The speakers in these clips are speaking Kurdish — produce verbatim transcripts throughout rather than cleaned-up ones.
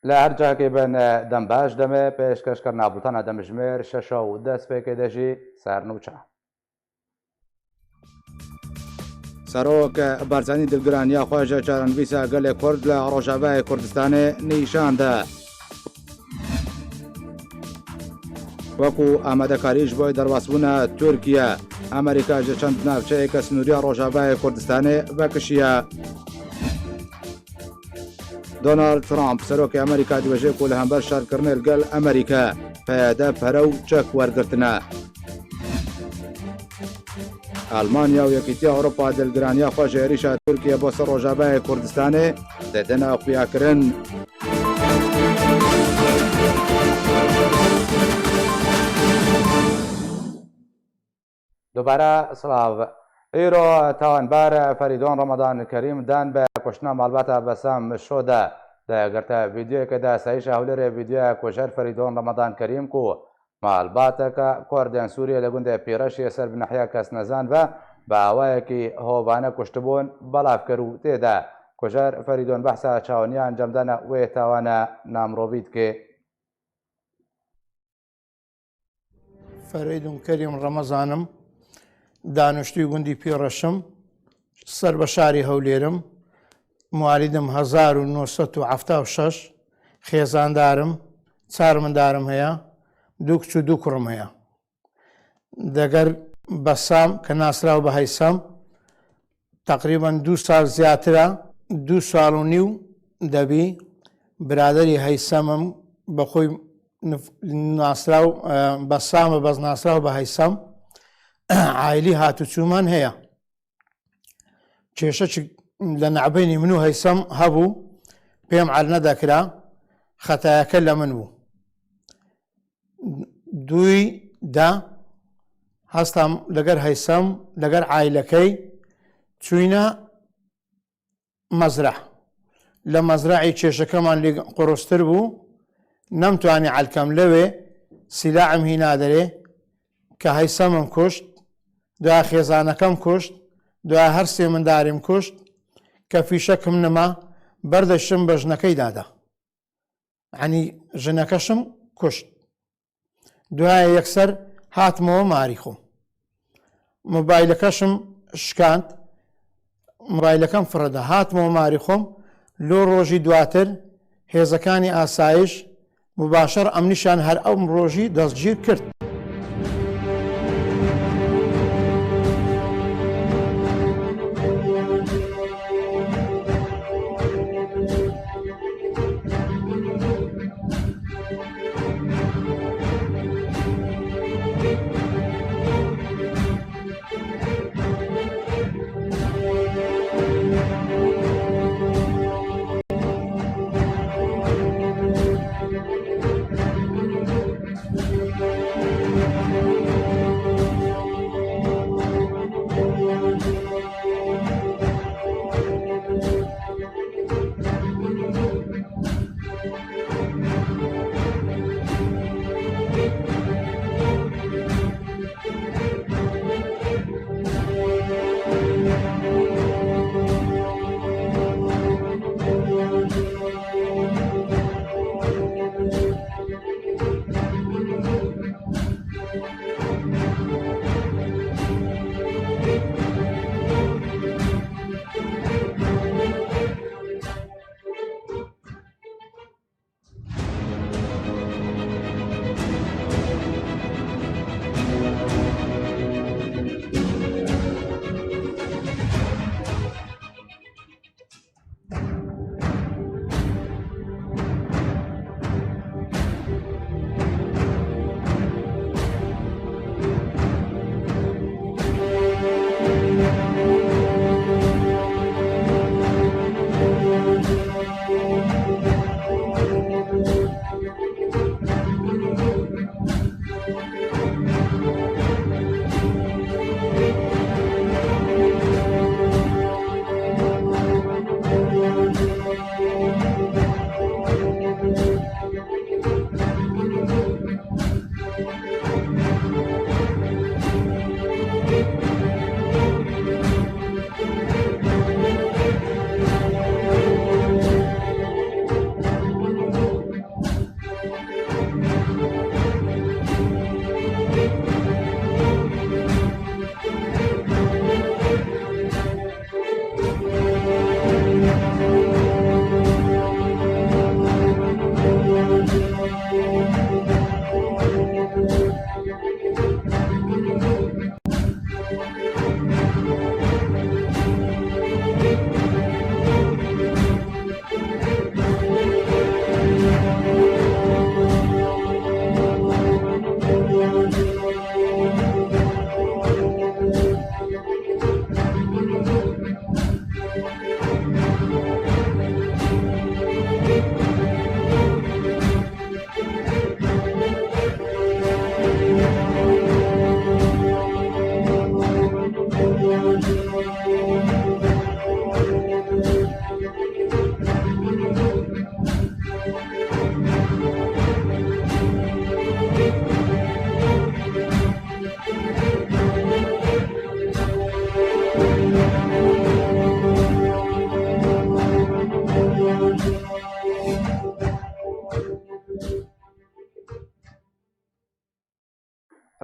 Li her cihekê bin, dem baş, demê pêşkêşkirina bultena demjimêr şeş û dest pêkê de jî sernûçe. Serok Barzanî dilgiraniya xwe ji çarenivîsa gelê Kurd li Rojavayê Kurdistanê nîşan da. Wekû amadekarî ji bo derbasbûna Tirkiye, Amerîka ji çend navçeyeke sinûrî ya Rojavayê Kurdistanê vekişiye. Donald Trump, serokê Amerîka, dibêje ku li hember şerkirinê li gel Amerîka, P Y D pere û çek wergirtine. Almanya û Yekîtiya Ewropa dilgiraniya xwe ji êrîşa Tirkiye bo ser Rojavayê Kurdistanê didine xuyakirin. Dubare silav. Îro tawanber Ferîdon Ramadan Kerîm dan bi kuştina malbata Besam Şo de. Di girta vîdeoyeke de seyîşa Hewlêrê vîdeoya kujer Ferîdon Ramadan Kerîm ku malbateke Kurdên Sûriyê li gundê Pîreşê ser bi nehiya kes nezan ve bi awayekî hovane kuştibûn belav kir û tê de kujer Ferîdon behsa çawaniya encamdana wê tawana namirovî dike. Ferîdûn Kerîm Remezan im, daniştûyê gundî Pîreş im, ser bi şarê Hewlêr im, mewalîd im hezar û neh sed û hefta û şeş, xêzandar im, çar mindarim heye, du kiç û du kurim heye. Deger Besam, ke nasra bi Heysem, Teqrîben du sal ziyatira, du sal û nîw debî biraderî Heysem im, bi xwe nif-, nasraw, e, Bessam e, bes nasraw bi Heysem. Aîlî hatûçûman heye. Kêşe çi li nebeynî min û Heysem hebû, pêm el nedekira, xetayeke li min bû. Dûyî de hestam leger Heysem, leger aîlekey çûyne mezra. Li mezraî kêşekeman lê qurustir bû. نەمتوانی ئەلکەم لەوێ سیلاحم هینا دەرێ کە هەیسەمم کوشت، دوای خێزانەکەم کوشت، دوای هەر سێ منداریم کوشت، کە فیشەکم نما، بەردەشم بە ژنەکەی دادا. یعنی، ژنەکەشم کوشت. دوای یەکسەر هاتمەوە ماری خۆم. مۆبایلەکەشم شکاند. مۆبایلەکەم فڕەدا. هاتمەوە ماری خۆم. لۆ ڕۆژی دواتر هێزەکانی ئاسایش مباشەر ئەمنیشان هەر ئەو ڕۆژی دەستگیر کرد.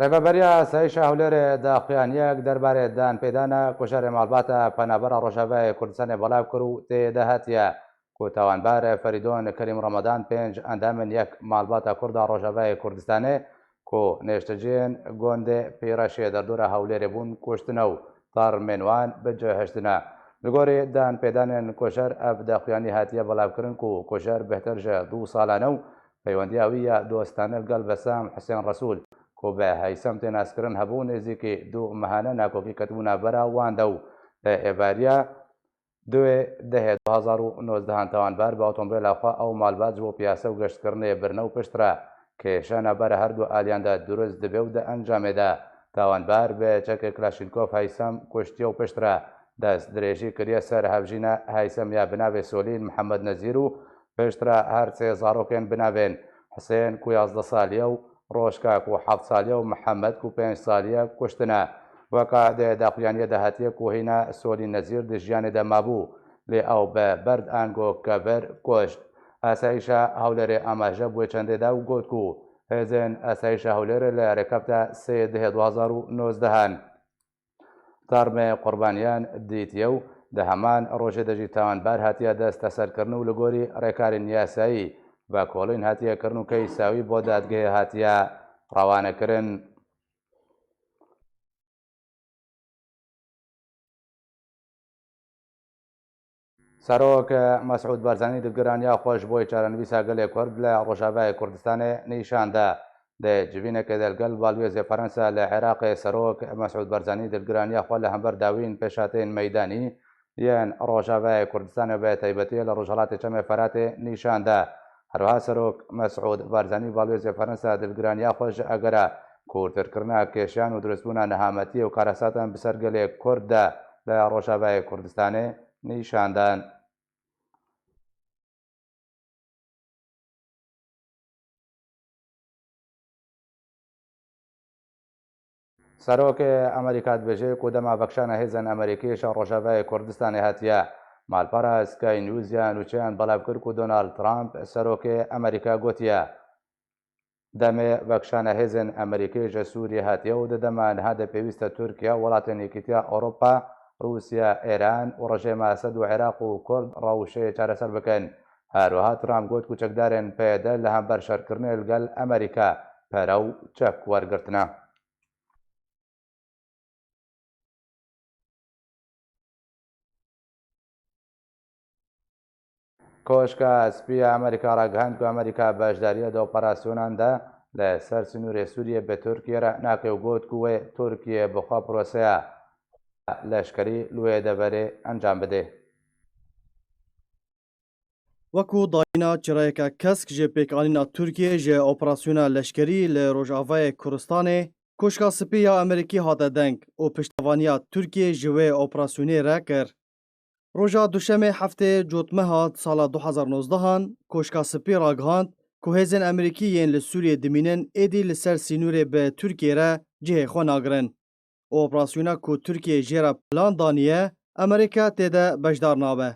Rêveberiya Asayîşa Hewlêrê daxuyaniyek derbarê danpêdana kujerê malbata Penabera Rojavayê Kurdistanê belav kir û tê de hatiye ku tawanbar Ferîdon Kerîm Ramadan, pênc endamên yek malbata Kurda Rojavayê Kurdistanê ku nêşteciyên gondê Pîreşê derdora Hewlêrê bûn, kuştine û tarmên wan bicihiştine. Li gorî danpêdanên kujer, ev daxuyanî hatiye belavkirin ku kujer bêhtir ji du salan e û peywendiya wî ya dostane li gel Besam Hisên Resûl, ku bi Heysem tê naskirin, hebû. Nêzîkî du mehan e nakokî ketibûna bera wan de û li êvariya duê dehê du hezar û nozdehan tawanbar bi otomobîla xwe ew malbat ji bo piyase û geştkirinê birine û piştre kêşa navbera her du aliyan de dirust dibe û di encamê de tawanbar bi çekê Klaşînkov Heysem kuştiye û piştre dest dirêjî kiriye ser hevjîna Heysem ya bi navê Solîn Mihemed Nezîr û piştre her sê zarokên bi navên Hisên ku yazdeh salî ye û Rojka ku heft salî ye û Mihemed ku pênc salî ye kuştine. Weke di daxuyaniyê de hatiye ku hîna Solî Nezîr di jiyanê de mabû, lê ew bi berd ango kevir kuşt. Asayîşa Hewlêrê amaje bûye çendê de û got ku hêzên Asayîşa Hewlêrê li rêkefta sê dihê du hazar û nozdeh an. Termê qurbaniyan dîtiye û di heman rojê de jî tawanbar hatiye desteserkirin û li gorî rêkarên yasayî vekolîn hatiye kirin û keysa wî bo dadgehê hatiye rewanekirin. Serok Mesûd Barzanî dilgiraniya xwe ji bo çarenivîsa gelê Kurd li Rojavayê Kurdistanê nîşan da. Di civînekê de li gel balwêzê Ferensa li Iraqê Serok Mesûd Barzanî dilgiraniya xwe li hember dawîn pêşhateyên meydanî yên Rojavayê Kurdistanê, bi taybetî li Rojhilatê Çemê Feratê nîşan da. Herwiha Serok Mesûd Barzanî balwêzê Ferensa dilgiraniya xwe ji agera kûrtirkirina kêşiyan û dirustbûna nehametiyê û karesatan bi ser gelê Kurd de li Rojavayê Kurdistanê nîşan dan. Serokê Amerîka dibêje ku dema vekişana hêzên Amerîkî ji Rojavayê Kurdistanê hatiye malpera Sky News ya nûçeyan belav kir ku Donald Trump serokê Amerîka gotiye, demê vekişana hêzên Amerîkî ji Sûriyê hatiye û di dema niha de pêwîst e Tirkiye, welatên Yekîtiya Ewropa, Rûsya, Îran û rejêma Esed û Iraq û Kurd rewşê çareser bikin. Her wiha Trump got ku çekdarên P Y D li hember şerkirinê li gel Amerîka pere û çek wergirtine. Koşka Spî ya Amerîka ragihand ku Amerîka beşdariya di operasyonan de li ser sînorê Sûriyê bi Tirkiyê re nake û got ku wê Tirkiye bi xwe proseya leşkerî li wê deverê encam bide. Wekû dayîna çirayeke kesk ji pêkanîna Tirkiyê ji operasyona leşkerî li Rojavayê Kurdistanê, Koşka Spî ya Amerîkî hate deng û piştevaniya Tirkiyê ji wê operasyonê re kir. Roja Duşemê heftê Cotmeha sala du hazar nozdeh an Koşka Spî ragihand ku hêzên Amerîkî yên li Sûriyê dimînin êdî li ser sînorê bi Tirkiyê re cihê xwe nagirin. Operasyona ku Tirkiye jê re plan daniye, Amerîka tê de beşdar nabe.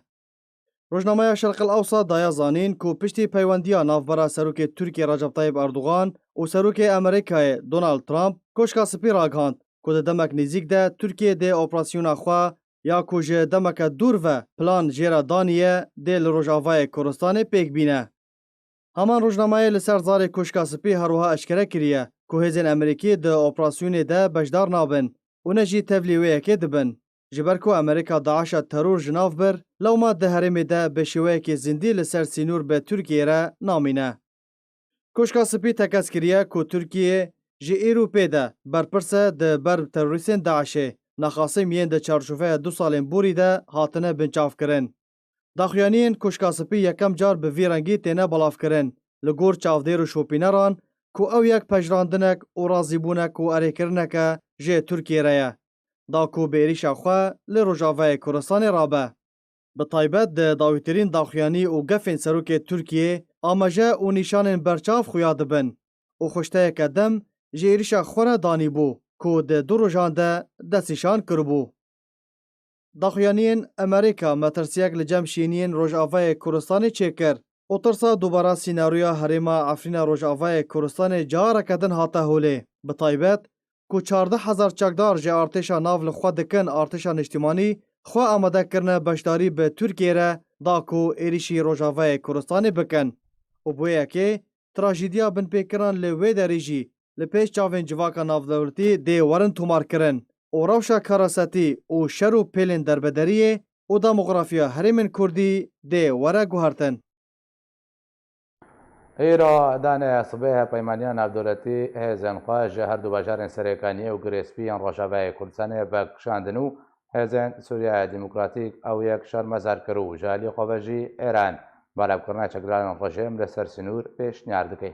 Rojnameya Şerqil Ewsat daye zanîn ku piştî peywendiya navbera Serokê Tirkiye Recep Tayyip Erdogan û Serokê Amerîkayê Donald Trump, Koşka Spî ragihand ku di demek nêzîk de Tirkiye dê operasyona xwe ya ku ji demeke dûr ve plan jê re daniye, dê li Rojavayê Kurdistanê pêk bîne. Heman rojnameyê li ser zarê Koşka Spî her wiha eşkere kiriye ku hêzên Amerîkî di operasyonê de beşdar nabin û ne jî tevlî wê yekê dibin. Ji ber ku Amerîka DAIŞa teror ji nav bir, lewma di herêmê de bi şêweyekê zindî li ser sînor bi Tirkiyê re namîne. Koşka Spî tekez kiriye ku Tirkiye ji îro pê de berpirs e di ber terorîstên DAIŞê, nexasim yên di çarçoveya du salên borî de hatine binçavkirin. Daxuyaniyên Koşka Spî yekem car bi vî rengî têne belavkirin. Li gor çavdêr û şopîneran ku ew yek pejrandinek û razîbûnek û erêkirineke ji Tirkiyê re ye, da ku bi êrîşa xwe li Rojavayê Kurdistanê rabe. Bi taybet di dawîtirîn daxuyanî û gefên serokê Tirkiyê amaje û nîşanên berçav xuya dibin û xuşteyeke dem ji êrîşa xwe re danîbû ku di du rojan de destnîşan kiribû. Daxuyaniyên Amerîka metirsiyek li cem şêniyên Rojavayê Kurdistanê çêkir û tirsa dubara sînaryoya herêma Efrîna Rojavayê Kurdistanê careke din hate holê. Bi taybet ku çardeh hezar çekdar ji artêşa nav li xwe dikin artêşa niştimanî xwe amade kirine beşdarî bi Tirkiyê re da ku êrîşî Rojavayê Kurdistanê bikin û bi wê yekê trajîdiya binpêkiran li wê derê jî li pêş çavên civaka navdewletî dê werin tomarkirin û rewşa karasetî û şer û pêlên derbederiyê û demografiya herêmên kurdî dê were guhertin. Îro danê sibê hevpeymaniya navdewletî hêzên xwe ji her du bajarên Serêkaniyê û Girê Spî yên Rojavayê Kurdistanê vekişandin û Hêzên Sûriya Demokratîk ew yek şermezar kir û ji alî xwe ve jî Îran belavkirina çekdarên rejîm li ser sînor pêşniyar dike.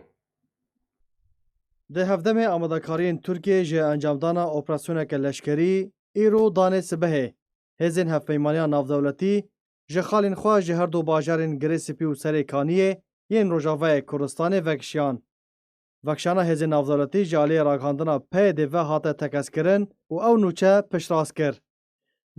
Di hevdemê amadekariyên Tirkiyê ji encamdana operasyoneke leşkerî îro danê sibehê, hêzên hevpeymaniya navdewletî ji xalên xwe ji her du bajarên Girê Spî û Serê Kaniyê yên Rojavayê Kurdistanê vekişiyan. Vekişana hêzên navdewletî ji aliyê ragihandina P Y D V hate tekezkirin û ew nûçe piştrast kir.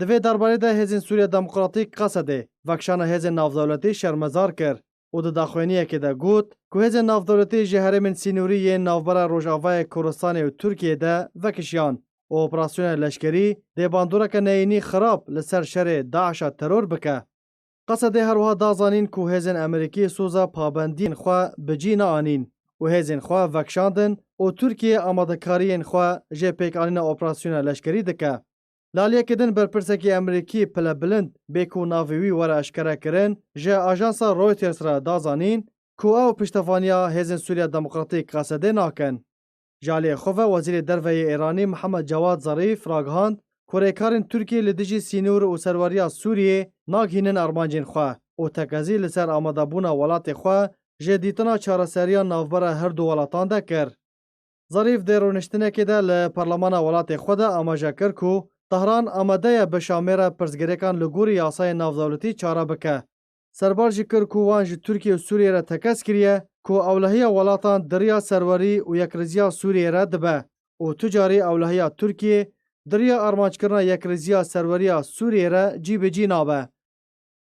Di vê derbarê de Hêzên Sûriya Demokratîk, Qesedê, vekişana hêzên navdewletî şermezar kir û di daxuyaniyekê de got ku hêzên navdewletî ji herêmên sînorî yên navbera Rojavayê Kurdistanê û Tirkiyê de vekişiyan û operasyona leşkerî dê bandoreke neyînî xirab li ser şerê DAIŞa teror bike. Qesedê her wiha da zanîn ku hêzên Amerîkî soza pabendiyên xwe bi cî neanîn û hêzên xwe vekişandin û Tirkiye amadekariyên xwe jê pêkanîna operasyona leşkerî dike. Li aliyekê din berpirsekî Amerîkî pilebilind bê ku navê wî were eşkerekirin, ji ajansa Reuters re da zanîn ku ew piştevaniya Hêzên Sûriya Demokratîk, Qesedê, nakin. Ji aliyê xwe ve Wezîrê Derve yê Îranî Mihemed Cewad Zarîf ragihand ku rêkarên Tirkiyê li dijî sînor û serweriya Sûriyê nagihînin armancên xwe û tekezî li ser amadebûna welatê xwe ji dîtina çareseriya navbera her du welatan de kir. Zarîf di rûniştinekê de li parlemana welatê xwe de amaje kir ku Tehran amade ye bi Şamê re pirsgirêkan li gorî yasayên navdewletî çare bike. Serbar jî kir ku wan ji Tirkiye û Sûriyê re tekez kiriye ku ewlehiya welatan di riya serwerî û yekrêziya Sûriyê re dibe û tu carî ewlehiya Tirkiyê di riya armanckirina yekrêziya serweriya Sûriyê re cî bi cî nabe.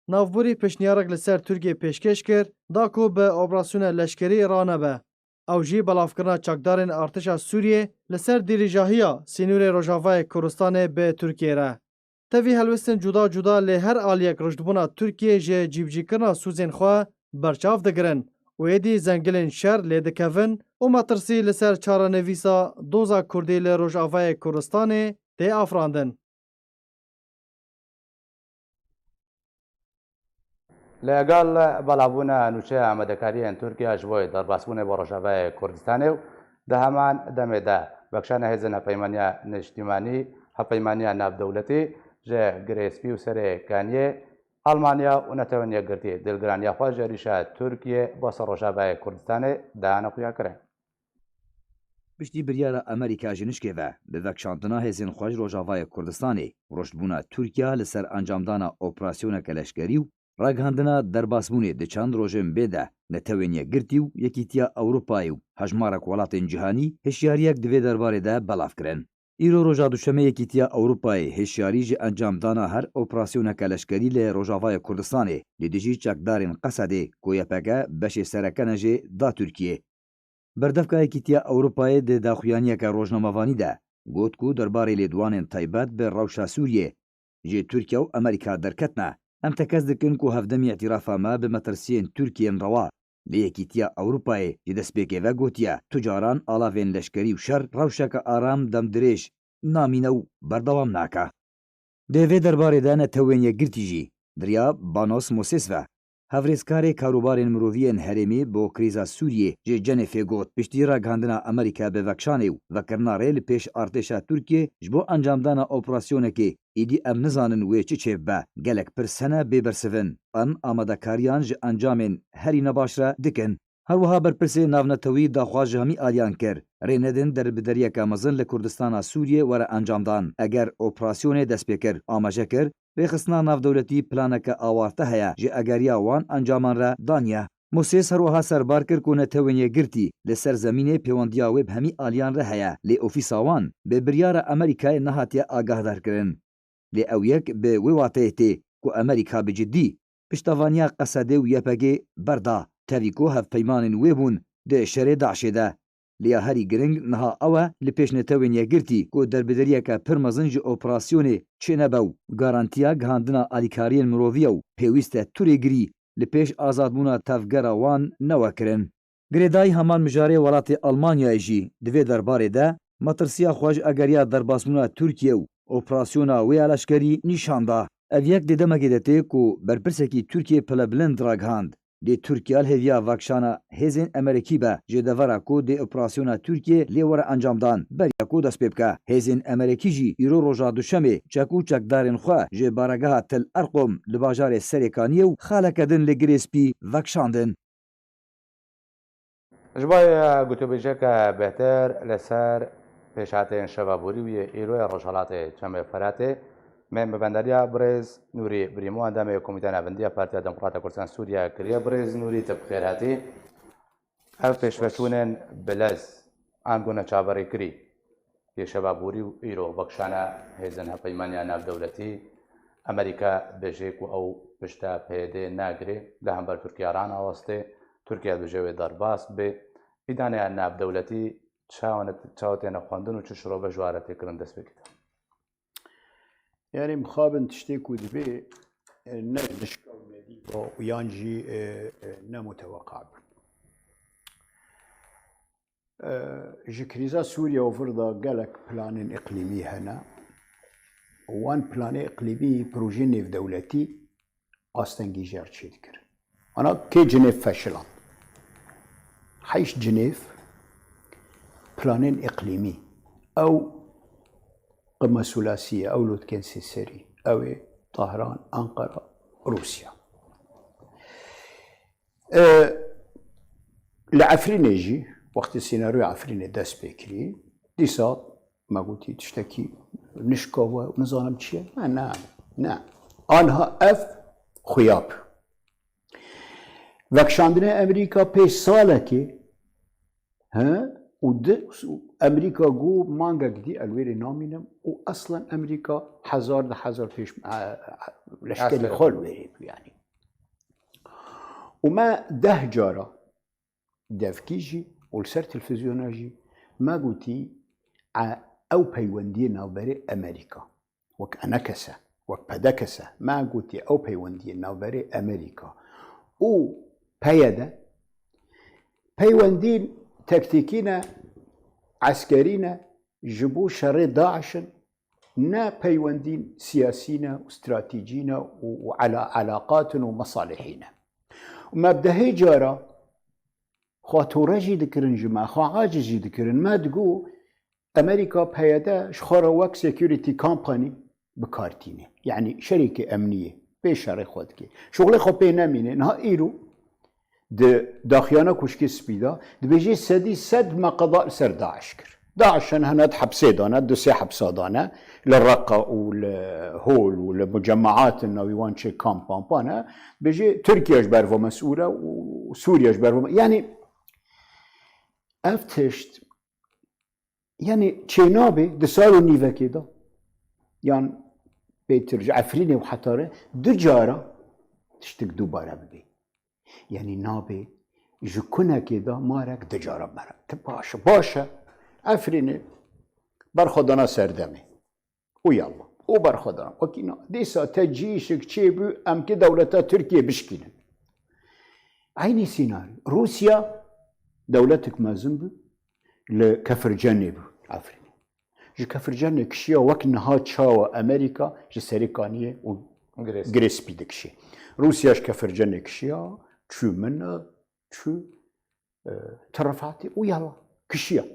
Navborî pêşniyarek li ser Tirkiyê pêşkêş kir, da ku bi operasyona leşkerî ranebe. Ew jî belavkirina çekdarên artêşa Sûriyê li ser dîrîjahiya sînorê Rojavayê Kurdistanê bi Tirkiyê re. Tevî helwestên cuda cuda lê her aliyek rojbûna Tirkiyê ji cîbicîkirina sûzên xwe berçav digirin û êdî zengilên şer lê dikevin û metirsî li ser çarenivîsa doza Kurdî li Rojavayê Kurdistanê tê afirandin. Li gel belavbûna nûçeya amadekariyên Tirkiye ji bo derbasbûnê bo Rojavayê Kurdistanê û di heman demê de vekişana hêzên Hevpeymaniya Niştimanî, Hevpeymaniya Navdewletî ji Girê Spî û Serê Kaniyê, Almanya û Netewên Yekgirtî dilgiraniya xwe ji êrîşa Tirkiye bo ser Rojavayê Kurdistanê dane xuyakirin. Piştî biryara Amerîka ji nişkê ve bi vekişandina hêzên xwe ji Rojavayê Kurdistanê, rojbûna Tirkiye li ser encamdana operasyoneke leşkerî û ragihandina derbasbûnê di çend rojên bê de Netewên Yekgirtî û Yekîtiya Ewropayê û hejmarek welatên cîhanî hişyariyek di vê derbarê de belav kirin. Îro roja Duşemê Yekîtiya Ewropayê hişyarî ji encamdana her operasyoneke leşkerî li Rojavayê Kurdistanê li dijî çekdarên Qesedê ku Y P G beşê sereke ne jê da Tirkiyê. Berdevka Yekîtiya Ewropayê di daxuyaniyeke rojnamevanî de got ku derbarê lêdwanên taybet bi rewşa Sûriyê ji Tirkiye û Amerîka derketine. Em tekez dikin ku hevdemî îtîrafa me bi metirsiyên Tirkiyên rewa li Yekîtiya Ewropayê ji destpêkê ve gotiye, tu caran alavên leşkerî û şer rewşeke aram demdirêj namîne û berdewam nake. Di vê derbarê de Netewên Yekgirtî jî di riya Banos Moses ve, hevrêzkarê karûbarên mirovî yên herêmî bo krîza Sûriyê ji Cenefê got, piştî ragihandina Amerîka bi vekişanê û vekirina rê li pêş artêşa Tirkiyê ji bo encamdana operasyonekê, îdî em nizanin wê çi çêbibe. Gelek pirs hene bê bersivin. Em amadekariyan ji encamên herî nebaş re dikin. Her wiha berpirsê navnetewî daxwaz ji hemî aliyan kir, rê nedin derbideriyeke mezin li Kurdistana Sûriyê were encamdan. Eger operasyonê dest pê kir, amaje kir, rêxistina navdewletî planeke awarte heye, ji egeriya wan encaman re daniye. Moses her wiha serbar kir ku Netewên Yekgirtî li ser zemînê pêwendiya wê bi hemî aliyan re heye, lê ofîsa wan bi biryara Amerîkayê nehatiye agahdarkirin. Lê ew yek bi wê wateyê tê ku Amerîka bi cidî piştevaniya Qesedê û Y P G berda, tevî ku hevpeymanên wê bûn di şerê DAIŞê de. Lê ya herî giring niha ew e, li pêş Netewên Yekgirtî ku derbideriyeke pir mezin ji operasyonê çênebe û garantiya gihandina alîkariyên miroviya û pêwîst e tu rêgirî li pêş azadbûna tevgera wan newe kirin. Girêdayî heman mijarê welatê Almanyayê jî di vê derbarê de metirsiya xwe ji egeriya derbasbûna Tirkiye û operasyona wê ya leşkerî nîşan da. Ev yek di demekê de tê ku berpirsekî Tirkiye pilebilind ragihand, lê Tirkiye li hêviya vekişana hêzên Emerîkî be ji devera ku dê operasyona Tirkiye lê were encamdan beriya ku dest pê bike. Hêzên Emerîkî jî îro roja Duşemê çek û çekdarên xwe ji baregeha Til Erqom li bajarê Serêkaniyê û xaleke din li Girê Spî vekişandin. Ji bo gotûbêjeke bêhtir li ser pêşhatên şeva borî û yê îro yê Rojhilatê Çemê Firatê, Me mevendariya birêz Nûrî Birîmo, endamê Komîteya Navendî ya Partiya Demokrata Kurdistan Sûriye kiriye. Birêz Nûrî, tu bi xêr hatî. Ev pêşveçûnên bilez ango neçaverêkirî yê şeva borî û îro vekişane hêzên hevpeymaniya navdewletî. Amerîka dibêje ku ew pişta P Y D nagire, li hember Tirkiye ranaweste. Tirkiye dibêje wê derbas be. Îdaneya navdewletî çawa ne-, çawa têne xwendin û çi şirove ji ware tê kirin dest pê kete? Yanî mixabin tiştê ku dibê, e, ne nişka û nedî ba û yan jî, e, e, ne muteweqa bû. E, ji krîza Sûriye û vir de gelek planên îqlîmî hene. Û wan planê îqlîmî, projeyên nêvdewletî astengî jê re çêdikirin. Ana kê Cinêv feşiland? Heyşt Cinêv planên îqlîmî. Ew qime sulasî ye, ew lotken sê serî. Ew ê Tahran, Ankara, Rûsya. E, li Efrînê jî, wextê sînaryoya Efrînê dest pê kirî, dîsa me gotî tiştekî nişka we û nizanim çi ye? Ne, ne, ne. Anha ev xuya bû. Vekişandinê Amerîka pê salekê, he, û di, Amerîka got, mangek dî ez li wêrê namînim û eslen Amerîka hezar, di hezar pêş, e, e, leşkerî Aferin. Xwe li wêrê bû, yanî. Û me deh cara devkî jî û li ser televîzyona jî me gotî, e, ew peywendiyê navberê Amerîka, wek enekese, wek pedekese, me gotî ew peywendiyê navberê Amerîka û P Y D, peywendîn tektîkî ne, eskerî ne, ji bo şerê DAIŞ in, ne peywendîn siyasî ne û stratejî ne û, û ela-, elaqat in û mesalihî ne. Û me bi dehê cara xwe tore jî dikirin ji me, xwe aciz jî dikirin. Me digot, Amerîka P Y D ji xwe re wek security company bi kar tîne. Yanî şerîkê emniyê pê şerê xwe dike. Şuxulê xwe pê nemîne. Niha îro di daxiyana Koşkê Spî de dibêje sedî sed me qeda li ser DAIŞ kir. DAIŞ hene di hepsê de ne, du sê hepsa de ne, li Reqa û li Hol û li mucemaat in navî wan çi kamp mampa ne. Dibêje Tirkiye ji ber ve mesûl e û Sûriye ji ber ve me-, yanî ev tişt, yanî çênabe di sal û nîvekê de, yan bêtir ji Efrînê û Hetarê du cara tiştik dubare bibe. Yanî nabe ji kunekê de marek du cara mere. Ti baş e, baş e. Efrînê berxwedana serdemê. Û yallah. Û berxwedana. Wekî na. Dîsa te cîşik çêbû, em ki dewleta Tirkiye bişkînin. Eynî sînaryo. Rûsya dewletik mezin bû. Li Kefircenê bû. Efrînê. Ji Kefircenê kişiya wek niha çawa Amerîka ji Serê Kaniyê û Girê Spî. Girê Spî dikişê. Rûsya ji Kefircenê kişiya, çû min, çû, e, Terefetê û yala kişiya.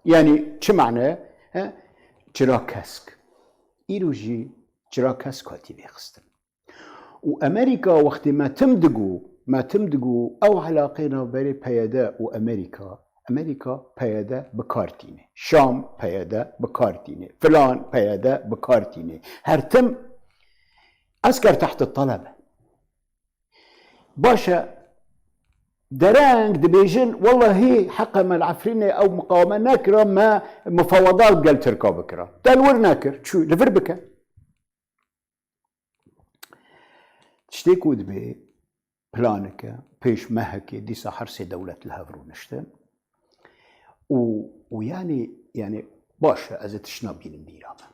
Yanî çi mane? He? Çira kesk. Îro jî çira kesk hatî vêxistin. Û Amerîka wextê me tim digo, me tim digo, ew elaqê navberê P Y D û Amerîka, Amerîka P Y D bi kar tîne. Şam P Y D bi kar tîne. Filan P Y D bi kar tîne. Her tim esker tehte talebe. Baş e, dereng dibêjin, wellahî heqe me li Efrînê ew miqaweme nekira, me mufawada gel Tirka bikira. Te li wir nekir, çû li vir bike. Tiştê ku dibê planeke, pêş mehekê, dîsa her sê dewlet li hev rûniştin. Û, û yanî, yanî baş e, ez ê tişt nabînim bîra me.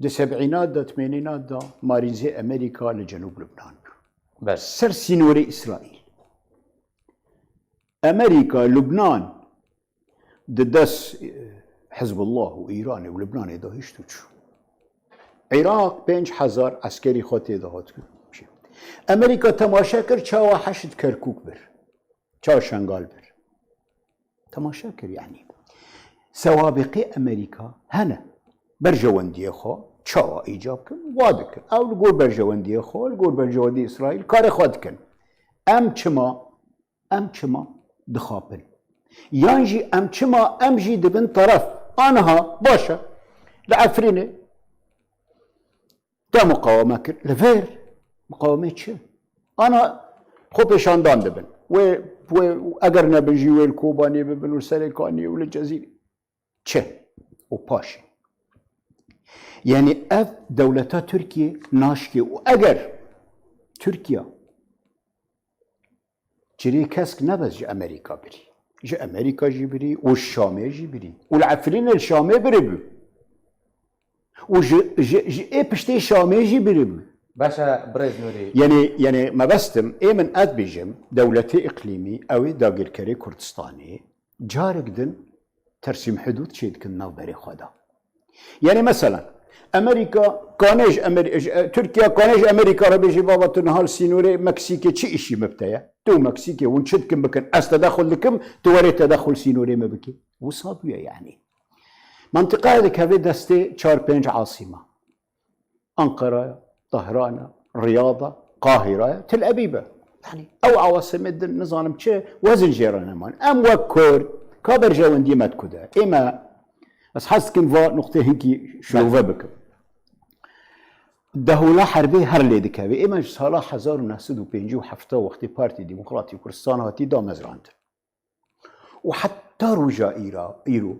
Di sebînat de, tmenînat de marîzê Amerîka li Cenûb Lubnan bû. Belê. Ser sînorê Îsraîl. Amerîka, Lubnan di dest, e, Hizbullah û Îranê û Lubnanê de hişt û çû. Iraq pênc hezar eskerî xwe tê de hat. Amerîka temaşe kir çawa Heşd Kerkûk bir. Çawa Şengal bir. Temaşe kir, yanî. Sewabiqê Amerîka hene. Berjewendiyê xwe çawa îcab kin, wa dikin. Ew li gor berjewendiyê xwe, li gor berjewendiyê Îsraîl karê xwe dikin. Em çima, em çima dixapin? Yan jî em çima, em jî dibin teref? Aniha, baş e. Li Efrînê Te muqaweme kir. Li vir muqawemê çi? Ana xwe pêşandan dibin. Wê, wê eger nebin jî wê li Kobanê bibin û li Serêkaniyê û li Cezîrê. Çi? Û paşê. Yanî ev dewleta Tirkiye naşkê û eger Tirkiye Cirê kesk nebes ji Amerîka birî. Ji Amerîka jî birî û ji Şamê jî birî. Û li Efrînê li Şamê birî bû. Û ji, ji, ji ê piştê Şamê jî birî bû. Baş e, birêz Nûrî. Yanî, yanî mebestim, ê min ez bêjim, dewletê îqlîmî, ew ê dagirkerê Kurdistanê, carek din tersîm hidûd çêdikin navberê xwe de. Yanî mesela, Amerîka kanê ji Amer-, ji, e, Tirkiye kanê ji Amerîka re bêjî, baba, tu niha li sînorê Meksîkê çi îşî min bi te ye? Tu û Meksîkê hûn çi dikin bikin, ez tedexul dikim, tu werê tedexul sînorê min bikî. Wisa bûye yanî. Mentiqaya dikeve destê çar pênc asîma. Anqara, Tehran, Riyada, Qahira, Tel Aviv. Yanî ew awasimê din nizanim çi wezin jê re neman. Em wek Kurd, ka berjewendiyê me di ku de? Ê me, ez hez dikim va nuqtê hinkî şilove bikim. Dehola herbê her lê dikeve. Ê me ji sala hezar û neh sed û pêncî û heft wextê Partî Demokratî Kurdistan hatî damezrandin. Û heta roja îra-, îro,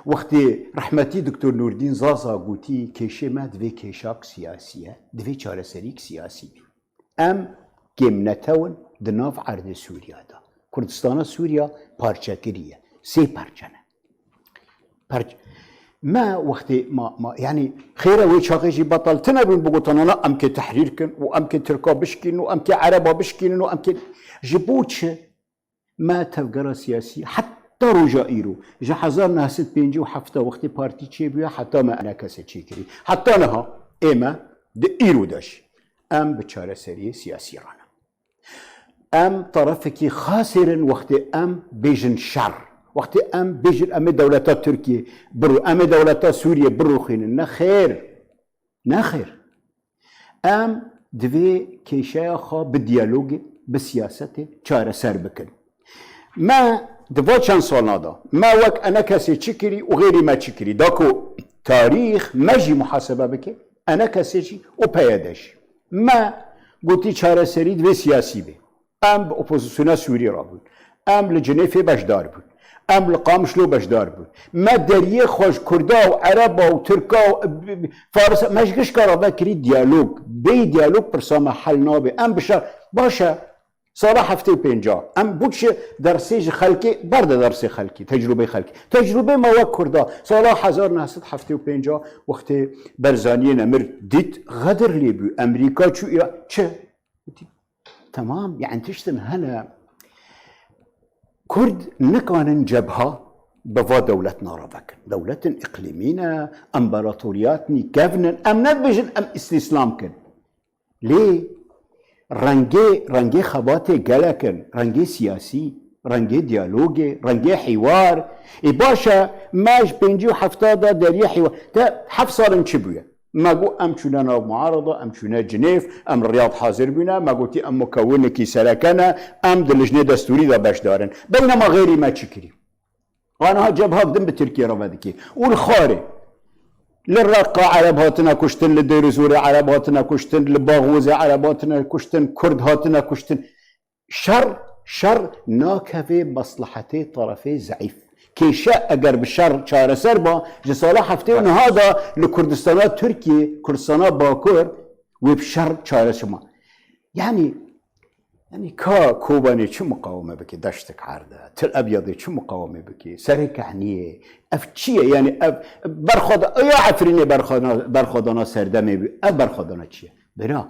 wextê rehmetî Doktor Nûrdîn Zaza gotî, kêşê me divê kêşak siyasî ye, divê çareserîk siyasî bî. Em kêmnetew in di nav erdê Sûriya de. Kurdistana Sûriya parçekirî ye. Sê parçe ne. Parç-, me wextê ma, ma, yanî xêre wê çaxê jî betal tune bûn bigotana na em kê tehrîr kin û em kê Tirka bişkînin û em kê Ereba bişkînin û em kê ji bo çi? Me tevgera siyasî heta roja îro, ji hezar neh sed pêncî û heft wextê partî çêbûye heta me enekese çêkirî. Heta niha ê me di îro de jî em bi çareseriyê siyasî re ne. Em tarafekî xasêr in wextê em bêjin şer. Wextê em bêjin em ê dewleta Tirkiyê biro, em ê dewleta Sûriyê birûxînin. Nexêr. Nexêr. Em divê kêşeya xwe bi diyalogê, bi siyasetê çareser bikin. Me di va çend salna de, me wek enekesê çi kirî û xêrî me çi kirî? Da ku tarîx me jî muhasebe bike, enekesê jî û P Y D jî. Me gotî çareserî divê siyasî be. Em bi opozisyona Sûrî re bûn. Em li Cinêfê beşdar bûn. Em li Qamişlo beşdar bûn. Me deriyê xwe ji Kurda û Ereba û Tirka û, e, b-, b-, Farisa, me ji gişka re vekirî diyalog. Bêyî diyalog pirsa me hel nabe. Em bi şer, baş e, sala heftê û pênca. Em bû çi dersê ji xelkê, berde dersê xelkî, tecrûbê xelkî. Tecrûbê me wek Kurda, sala hezar neh sed heftê û pênca wextê Berzaniyê nemir dît, xedir lê bû. Emrîka çû Îra-, çi? Gotî, temam, yani tiştin hene. Kurd nikanin cebha bi va dewletna re vekin. Dewletin îqlîmî ne, împaratoriyatnî kevn in. Em nebêjin em îstîslam kin. Lê rengê, rengê xebatê gelek in. Rengê siyasî, rengê diyalogê, rengê hîwar. Ê baş e, me ji pêncî û hefta de deriyê hîwar. Te heft sal in çi bûye? Me got, em çûne nav muarada, em çûne Cinêv, em Riyad hazir bûne, me gotî, em mukewinekî sereke ne, em di lijnê destûrî de beşdar in. Beynema xêrî me çi kirî? Aniha cebhak din bi Tirkiye re vedikê. Û li Xarê, li Reqa Ereb hatine kuştin, li Dêrizorê Ereb hatine kuştin, li Baxozê Ereb hatine kuştin, Kurd hatine kuştin. Şer, şer nakeve meslehetê tarafê zeîf. Kêşe eger bi şer çareser ba, ji sala heftê û niha de li Kurdistana Tirkiyê, Kurdistana Bakur, wê bi şer çareser ma. Yani, yani ka Kobanê çi muqaweme bike, Deştik Erde, Til Ebyadê çi muqaweme bike, Serê Kehniyê, ev çi ye? Yani ev berxweda-, ya Efrînê berxwedana, berxwedana serdemê bû, ev berxwedana çi ye? Bira,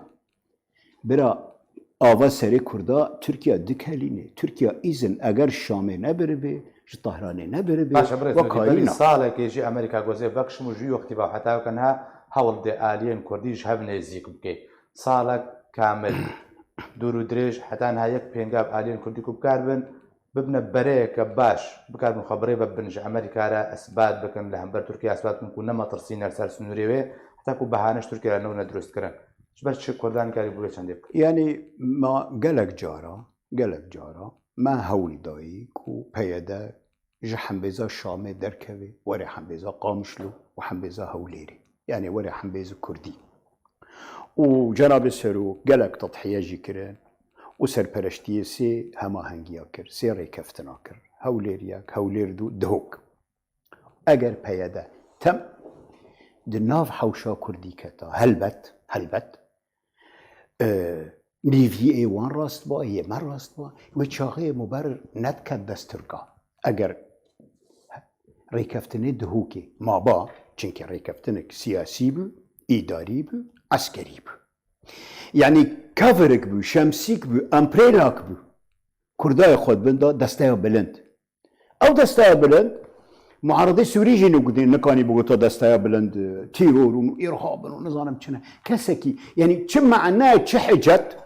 Bira, ava serê Kurda Tirkiya dikelîne. Tirkiya îzin eger Şamê nebiribe, ji Tahranê nebiribe, Baş e, birêz Nûrî, belî salekê jî Amerîka gozê vekişim û ji wî wextî ve heta weke niha hewl dê aliyên Kurdî ji hev nêzîk bike. Salek kamil, dûr û dirêj, heta niha yek pênga bi aliyên Kurdî ku bikar bin, bibine bereyeke baş, bikarbin xwe bi rê ve bibin ji Amerîka re esbat bikin, li hember Tirkiye esbat bikin ku ne metirsîne li ser sinûrê wê, heta ku behane ji Tirkiye re newne dirust kirin. Ji ber çi Kurdan nikarî bi wê çendê bikin? Yani ma gelek cara, gelek cara me hewl dayî ku P Y D ji hembêza Şamê derkeve, were hembêza Qamişlo û hembêza Hewlêrê. Yani were hembêza Kurdî. û Cenabê Serok gelek tedhiye jî kirin û serpereştiyê sê hemahengiya kir, sê rêkeftina kir. Hewlêr yek, Hewlêr du, Dihok. Eger P Y D tem di nav hewşa Kurdî keta, helbet, helbet, e, nîviyê wan rast ba, yê me rast ba, wê çaxê Muber nediket dest Tirka. Eger rêkeftinê Dihokê maba, çimkî rêkeftinek siyasî bû, îdarî bû, eskerî bû. Yanî coverek bû, şemsîk bû, umbrelak bû. Kurdayê xwe dibin da desteya bilind. Ew desteya bilind, muaredê Sûrî jî nigotîn, nikanî bigota desteya bilind, e, teror û îrhab in û nizanim çi ne. Kesekî, yanî çi mane, çi hicet,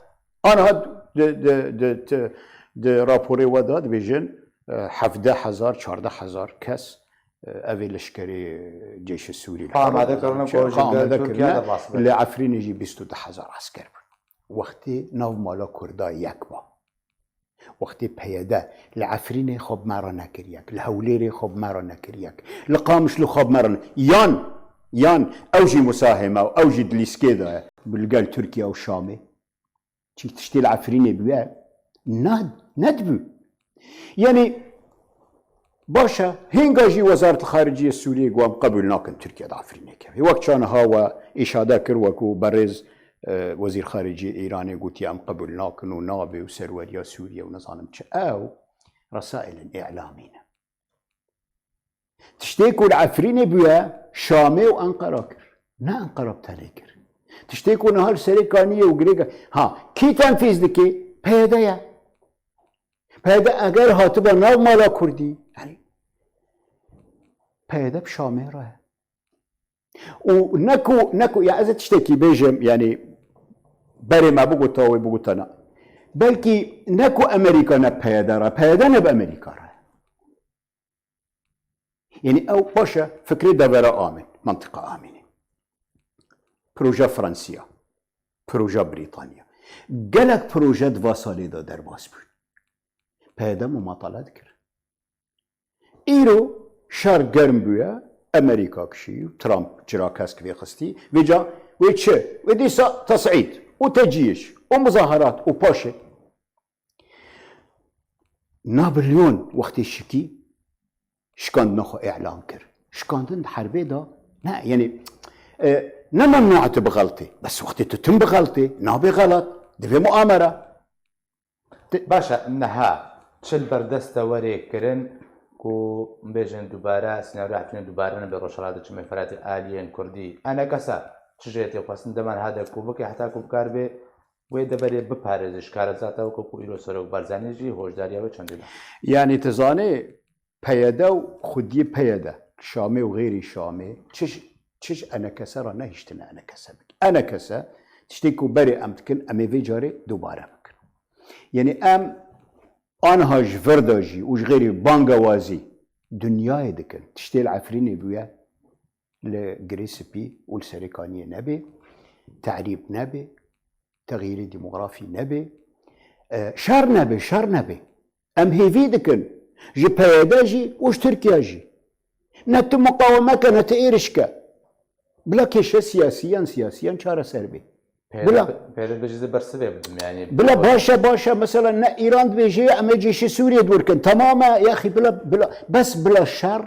aniha di, di, di, di, di raporê we de dibêjin, e, hevdeh hezar, çardeh hezar kes, e, evê leşkerê ceyşê Sûrî li Xwe amade Iraqê kirine, çi, ku ji xwe gel amade Tirkiye kirine, de bas be. Li Efrînê jî bîst û du hezar esker bûn. Wextê nav mala Kurda yek ba. Wextê P Y D li Efrînê xwe bi me re nekir yek, li Hewlêrê xwe bi me re nekir yek, li Qamişlo xwe bi me re ne-, yan, yan ew jî musaheme û ew jî di lîstikê de ye, bi li gel Tirkiye û Şamê. Çi tiştê li Efrînê bûye, ne, nedibû. Yanî, baş e, hênga jî Wezaret Xariciyê Sûriyê got, em qebûl nakin Tirkiye di Efrînê keve. Wek çaneha we îşade kir, wekû berêz, e, Wezîr Xariciyê Îranê gotiye, em qebûl nakin û nabe û serweriya Sûriye û nizanim çi. Ew resailên îlamî ne. Tiştê ku li Efrînê bûye, Şamê û Enqera kir. Ne Enqera bi tenê kir. Tiştê ku niha li Serêkaniyê û Girêga, ha, kî tenfîz dike? P Y D ye. P Y D eger hatiba nav mala Kurdî, yanî P Y D bi Şamê re ye. Û neku, neku, ya ez ê tiştekî bêjim, yanî berê me bigota wê bigotana. Belkî neku Amerîka ne P Y D re, P Y D ne bi Amerîka re. Yanî ew baş e, fikrê devera amîn, mantiqa amînê. Proje Fransiya, proje Brîtanya. Gelek proje di va salê de derbas bûn. P Y D mumatale dikir. Îro şer germ bûye, Amerîka kişî, Trump cira kesk vê xistî. Vêca wê çi? Wê dîsa tesîd û tecîyiş û muzaherat û paşê Napoleon wextê şikî, şikandina xwe îlan kir. Şikandin di herbê de, ne, yanî, e, ne memnû tu bixeltî. Bes wextê tu tim bixeltî, nabê xelat, divê muamere. Baş e, niha çi li ber dest de were kirin ku bêjin dubare, senaryoya Efrînê dubare nebe, Rojhilata Çemê Firatê aliyên Kurdî, enekese çi jê tê xwestin, dema niha de ku bike, heta ku bikaribe wê deverê biparêze, ji karezata weke ku îro Serok Barzanî jî hoşdariya wê çendî da. Yanî tu zanî, P Y D û xwediyê P Y D, Şamê û xêrî Şamê, çi ji, çi ji enekese re nehiştine enekese bike. Enekese, tiştê ku berê em dikin, em ê vê carê dubare bikin. Yanî em aniha ji vir de jî û ji xêrî bangewazî dinyayê dikin. Tiştê li Efrînê bûye, li Girê Spî û li Serêkaniyê nebe, te'rîb nebe, texyîrê demografî nebe, e, şer nebe, şer nebe. Em hêvî dikin ji P Y D jî û ji Tirkiye jî. Ne tu muqaweme ke, ne tu êriş ke. Bila kêşe siyasî yan siyasî yan çareser bê. Bila P D P jî bersivê bidim, yanî. Bila baş e, baş e. Mesela ne Îran dibêje, em ê cêşê Sûriyê dûr kin. Temam e, yaxî bila, bila, bes bila şer,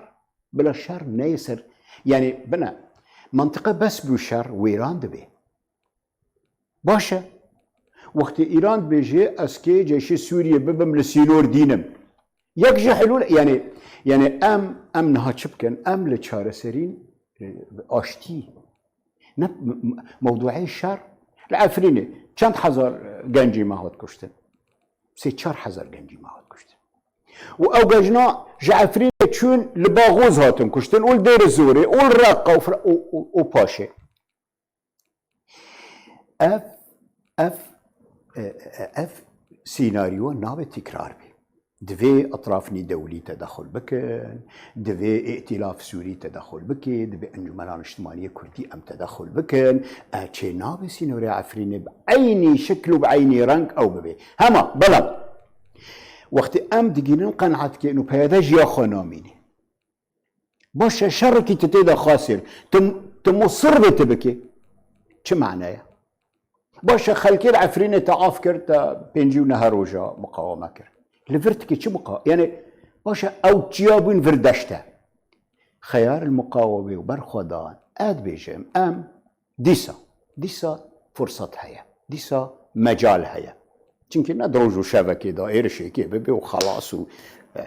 bila şer neyê ser. Yanî bine, mantiqe bes bû şer wêran dibe. Baş e. Wextê Îran dibêje, ez kê cêşê Sûriyê bibim, li sînor dînim. Yek ji hilûl, yanî, yanî em, em niha çi bikin? Em li çareserîn, e, aştî. Ne, m-, m-, mewduê şer. Li Efrînê çend hezar, e, gencî me hat kuştin? Sê çar hezar gencî me hat kuştin. Û ew gencna ji Efrînê çûn li Baxoz hatin kuştin û li Dêr Zorê û li Reqa û Fir-, û, û, û paşê. Ev, ev, e, e, ev sînaryo nabe tîkrar bê. Divê etraf nîdewlî tedexul bikin, divê Îtîlaf Sûrî tedexul bike, divê Encûmena Niştimaniyê Kurdî em tedexul bikin. E, çê nabe sînorê Efrînê bi eynî şikl û bi eynî reng ew bibe. Hema, belam. Wextê em digînin qenaetkê û P Y D jî ya xwe namîne. Baş e, şerekî tu tê de xasir. Tu, tu musir bê tu bikê. Çi mane ye? Baş e, xelkê li Efrînê te af kir, te pêncî û neh roja muqaweme kir. Li vir tikê çi muqa-, yani, baş e, ew çiya bûn vir deşte. Xeyar li muqawemê û berxwedan, ez dibêjim, em dîsa, dîsa fursat heye, dîsa mecal heye. Çimkî ne di roj û şevekê de êrişekê bibe û xelas û, e,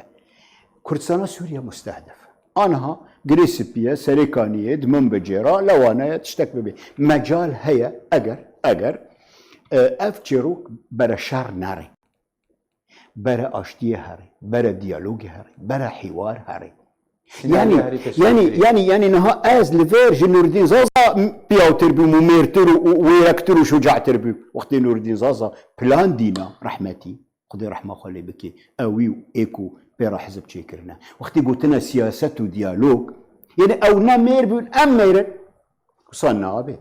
Kurdistana Sûriye mustehdef. Aniha girê spî ye, serê kaniyê, di min bicêra, lewane ye, tiştek bibe. Mecal heye, eger, eger, e, ev çîrok bere şer nere. Bere aştiyê herê, bere diyalogê herê, bere hîwar herê. Senaryo Yani, herî peşî yani, kirî. yani, yani niha ez li vir ji Nûreddîn Zaza piyawtir bûm û mêrtir û, û wêrektir û şucatir bûm. Wextê Nûreddîn Zaza plan dîna rehmetî, Xwedê rehma xwe lê bike, ewî û ê ku pê re hizb çêkirine. Wextê gotine siyaset û diyalog, yani ew ne mêr bûn, em mêr in. Wisa nabe.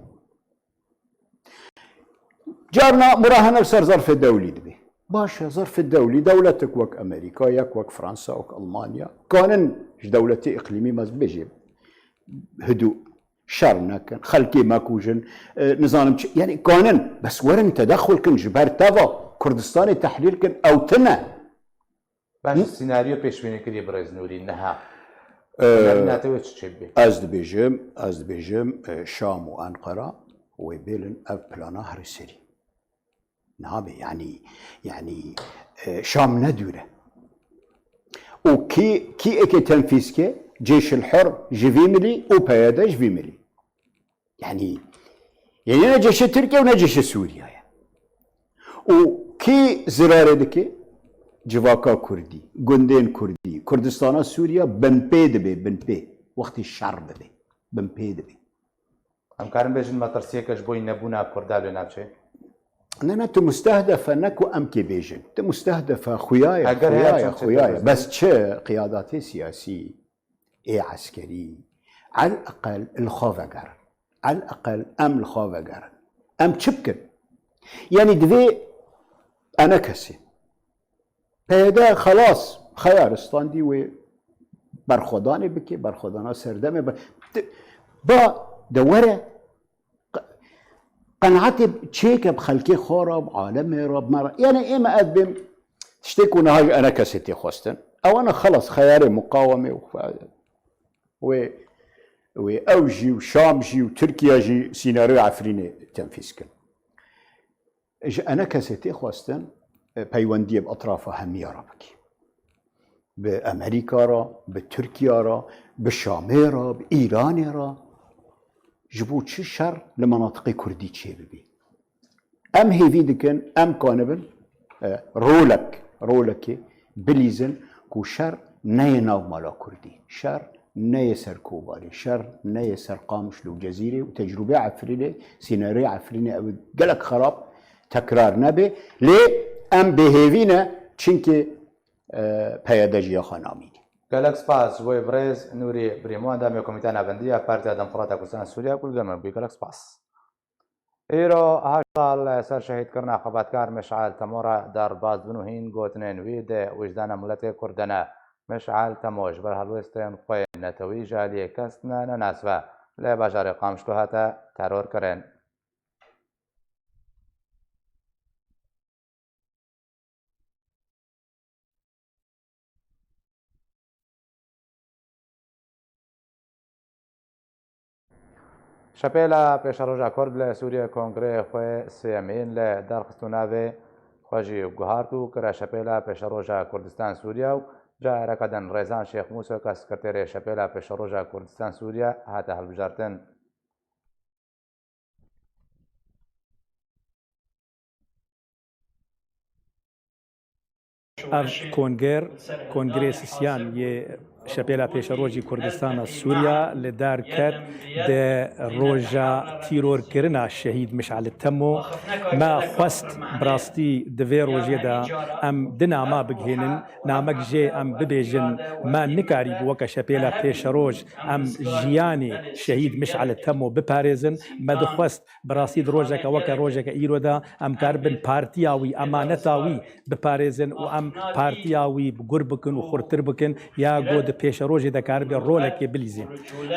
Carna murahene li ser zerfê dewlî dibe. Baş e, zerfê dewlî, dewletek wek Amerîka, yek wek Fransa, wek Almanya, kanin ji dewletê îqlîmî me bêjê hidû şer nekin, xelkê mekujin, e, nizanim çi, yani kanin, bes werin tedexul kin ji ber teva Kurdistanê tehlîl kin, ew tine. Baş, Hı? Senaryo pêşbînî kirî birêz Nûrî niha. Ee, Senaryo nate wê çi çê bibê? Ez dibêjim, ez dibêjim, e, Şam û Enqera wê bêlin ev plana herî serî. Nabe, yani, yani, e, Şam ne dûr e. Û kî, kî êkê tenfîz ke? Cêşil Hur ji vî milî û P Y D ji vî milî. Yani, yani ne ceşê Tirkiye û ne ceşê Sûriye ye. Û kî zirarê dike? Civaka Kurdî, gundên Kurdî, Kurdistana Sûriye binpê dibe, binpê. Wextê şer bibe, binpê dibe. Em karin bêjin metirsiyeke ji bo nebûna Kurda li navçê? Ne, ne, tu mustehdefe, ne ku em kê bêjin. Tu mustehdefe, xuya ye, Eger xuya heye ye, çend xuya ye. Çetin Bes çi? Qiyadatê siyasî, ê eskerî, el eqel li xwe vegerin. El eqel em li xwe vegerin. Em çi bikin? Yanî divê enekesê. P Y D xelas, xeyar standî wê berxwedanê bike, berxwedana serdemê be. Di-, ba de were, qe-, qenaetê çêke bi xelkê xwe re, bi alemê re, bi me re. Yani ême ez bêm tiştê ku niha ji enekesê tê xwestin. Ewana xelas xeyarê muqawemê û xwe-, wê, wê ew jî û Şam jî û Tirkiye jî sînaryoya Efrînê tenfîz kin. Ji enekesê tê xwestin, e, peywendiyê bi etrafa hemiya re bike. Bi Amerîka re, bi Tirkiye re, bi Şamê re, bi Îranê re. Ji bo çi şer li menatiqê Kurdî çêbibî? Em hêvî dikin, em kanibin, e, rolek, rolekê bilîzin ku şer neyê nav mala Kurdî. Şer neyê ser Kobanê, şer neyê ser Qamişlo û Cezîrê û tecrûbeya Efrînê, sînaryoya Efrînê ew gelek xerab tekrar nebe. Lê em bêhêvî ne, çimkî, e, P Y D ji ya xwe namîne. Gelek spas ji bo birêz Nûrî Birîmo, endamê Komîteya Navendî ya Partiya Demokrata Kurdistan Sûriye ku li gel me bûyî. Gelek spas. Îro heşt sal li ser şehîdkirina xebatkar Mişal Temo re derbas dibin û hîn gotinên wî di wijdana miletê Kurd de ne. Mişal Temo ji ber helwestên xwe yên netewî ji aliyê kes ne, ne nas ve li bajarê Qamişlo hate terorkirin. Şepêla Pêşeroja Kurd li Sûriyê kongreyê xwe sêyemîn li dar xist û navê xwe jî guhart û kire Şepêla Pêşeroja Kurdistan Sûriye û careke din Rêzan Şêx Mûso ke sekreterê Şepêla Pêşeroja Kurdistan Sûriye hate hilbijartin. Ev konger, kongrê sisiyan yê Şepêla Pêşerojî Kurdistana Sûriya li dar ket di roja tîrorkirina şehîd Mişal Temo. Me xwest bi rastî di vê rojê de em di nama bigihênin, namek jê em bibêjin, me nikarîbû weke Şepêla Pêşeroj em jiyanê şehîd Mişal Temo biparêzin. Me dixwest bi rastî di rojeke weke rojeke îro de em karibin partiya wî, emaneta wî biparêzin û em partiya wî bi gur bikin û xurtir bikin, ya ku di pêşerojê de karibe rolekê bilîzin.